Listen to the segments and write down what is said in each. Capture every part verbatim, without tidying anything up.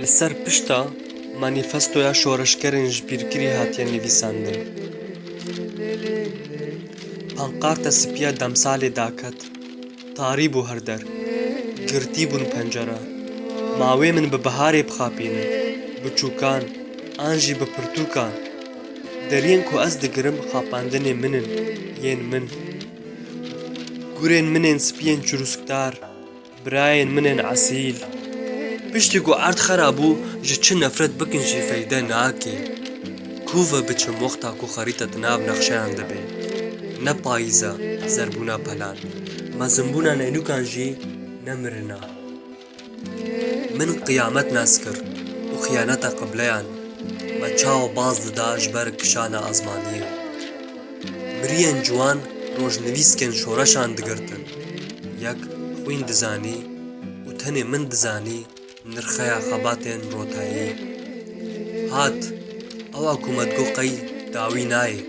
Li ser pişta manîfestoya şoreşgerên ji bîrkirî hatiye nivîsandin. Pankarta spiya demsalê daket, tarî bû her der, girtî bûn pencere. Ma wê min bi biharê bixapînin, bi çûkan, an jî bi pirtûkan. Deriyên ku ez digirim xapandinê min in, yên min. Gurên min ên spiyên çirûskdar, birayên min ên esîl. Piştî ku erd xera bû, ji çi nefret bikin jî feyde nake. Ku ve biçim wexta ku xerîte di nav nexşeyan de be. Ne payîz e, zerbûna pelan. Mezinbûna neynûkan jî ne mirin e. Min qiyamet nas kir û xiyaneta qibleyan me çawa baz dida ji ber kişana azmaniyê. Miriyên ciwan rojnivîskên şoreşan digirtin. Yek xwîn dizanî û tenê min dizanî nirxeya xebatên rotayî. Hat, ewa ku me digot qey dawî nayê.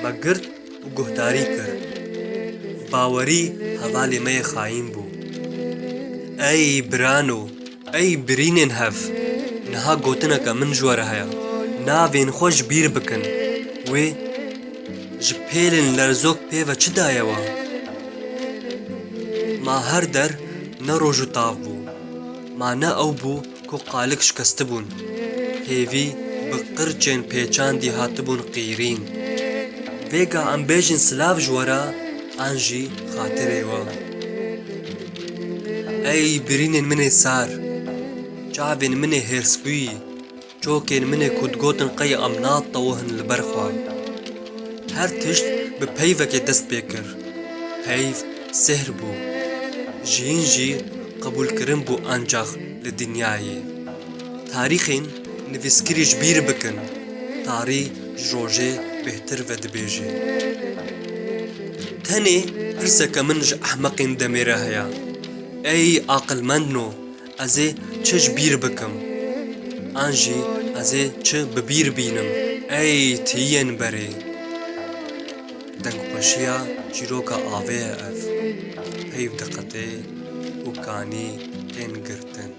Me girt û guhdarî kir. Bawerî hevalê me yê xayîn bû. Ey birano, ey birînên hev, niha gotineke min ji we re heye. Navên xwe ji bîr bikin. Wê ji pêlên lerzok pê ve çi daye we? Ma her der ne roj û tav bû. Ma ne ew bû ku qalik şikestibûn. Hêvî bi qirçên pêçandî hatibûn qîrîn. Vêga em bêjin silav ji we re an jî xatirê we. Ey birînên min ê sar, çavên min ê hêrsbûyî, çokên min ê ku digotin qey em natewihin li ber xwe. Her tişt bi peyvekê dest pê kir. Peyv sihr bû. Jiyîn jî qebûlkirin bû ancax li dinyayê. Tarîxên nivîskirî ji bîr bikin. Tarî ji rojê bêhtir vedibêje. Tenê pirseke min ji ehmeqên demê re heye. Ey aqilmendno, ez ê çi ji bîr bikim? An jî ez ê çi bi bîr bînim? Ey tiyên berê! Dengxweşiya çîroka avê ye ev. Peyv diqetê û kanî tên girtin.